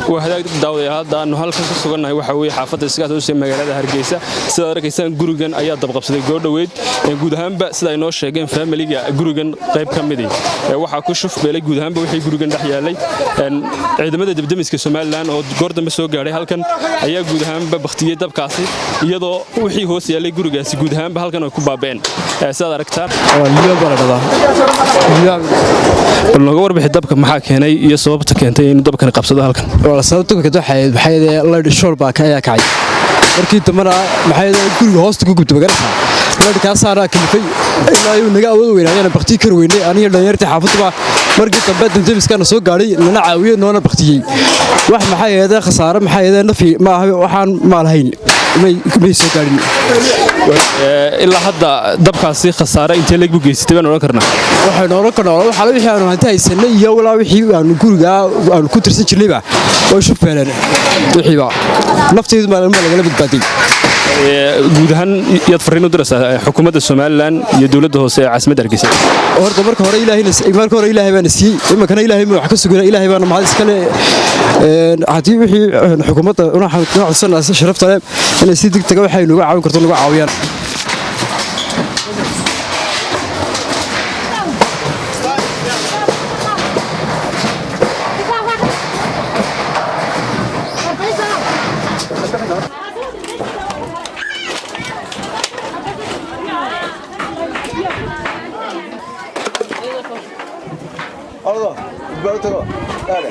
Waa hadaag, daawadayaal. Hadda aanu halkan ku sugannahay waxaa weeye xaafadda Iskaas Hoose, magaalada Hargeysa. Sidaad arkaysaan, gurigan ayaa dabqabsaday goordhoweyd. Guud ahaanba, sida ay noo sheegeen faamiliga gurigan qayb ka midii, waxaa ku shufbeelay guud ahaanba wixii gurigan dhex yaalay. Ciidamada debdemiska Somaliland oo goor dambe soo gaadhay halkan ayaa guud ahaanba bakhtiyey dabkaasi, iyadoo wixii hoos yaallay gurigaasi guud ahaanba halkan ay ku baaba'een, sidaad aragtaan. Liibaan baa la dhadaa. Bal nooga warbixi dabka maxaa keenay iyo sababta keentay inuu dabkani qabsado halkan? Sababta keentay waxay laydh shool baa ayaa kacay. Markii dambena maxay guriga hoosta ku gubtay, magarata? Laydhkaasaana kalifay ilaa ayuu naga awood weynaayana baktiyi kari weynay, aniga dhalinyartii xaafadduba. Markii dambe damdemiskaana soo gaadhay, nana caawiyey, noona baktiyey. Wax maxay ahaydee khasaare, maxay ahaydee nafi ma aha, waxaan maa lahayn may soo gaadhin. Ilaa hadda dabkaasi khasaare intee leeg buu geysatay baan odhan karnaa? Waxaynu odhan karnaa waxaala wixii aanu hanti haysanay iyo walaa wixii aanu gurigaa aanu ku tirsan jirnayba way shufeeleen wixiiba. Naftaydu ma lagala badbaaday. Guud ahaan, yaad farriin u diraysaa xukuumadda Somaliland iyo dowladda hoose ee caasimadda Hargeysa? Horta marka hore Ilaahayna, marka hore Ilaahay baana siiyey, iminkana Ilaahay ma wax ka sugana, Ilaahay baana mahad iskale. Haddii wixii xukuumadda una codsanaa sharafta leh inay si degdega waxay nuga caawin karto nuga caawiyaan. Ardo, tago.